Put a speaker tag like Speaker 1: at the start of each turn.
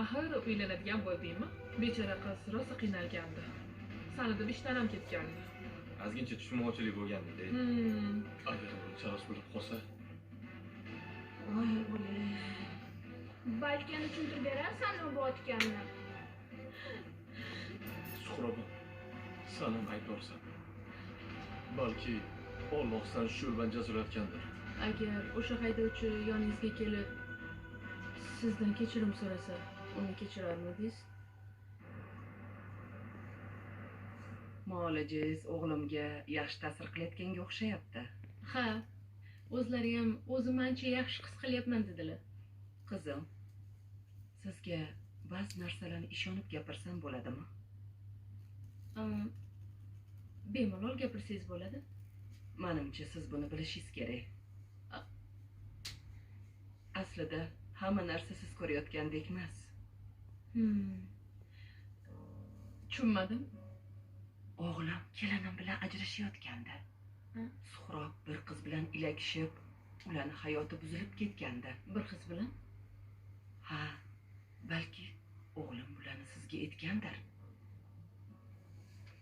Speaker 1: Axir uylanadigan bo'ldingmi? Bechora qiz rosa qiynalgandi. Sani deb ishdan ham ketgandi.
Speaker 2: Ozgincha tushunmovchilik bo'lgandi-da.
Speaker 3: Agar uni bo'lib qolsa,
Speaker 4: voy o'g'lim.
Speaker 5: Balki yana tushuntirib berarsan nima bo'layotganini.
Speaker 3: Suhrob, san ham aybdorsan. Balki Alloh seni shu bilan jazolayotgandir.
Speaker 4: Agar o'sha haydovchi yoningizga kelib sizdan kechirim so'rasa, uni kechirarmidingiz?
Speaker 6: Muolajangiz o'g'limga yaxshi ta'sir qilayotganga o'xshayapti.
Speaker 4: Ha, o'zlari ham o'zim ancha yaxshi his qilyapman dedilar.
Speaker 6: Qizim, sizga ba'zi narsalarni ishonib gapirsam bo'ladimi?
Speaker 4: Bemalol gapirsangiz bo'ladi.
Speaker 6: Menimcha siz buni bilishingiz kerak. Aslida hamma narsa siz ko'rayotgandek emas.
Speaker 4: Tushunmadim.
Speaker 6: O'g'lim kelinim bilan ajrashayotgandi. Suhrob bir qiz bilan ilakishib, ularning hayoti buzilib ketgandi.
Speaker 4: Bir qiz bilan?
Speaker 6: Ha, balki o'g'lim bularni sizga aytgandir.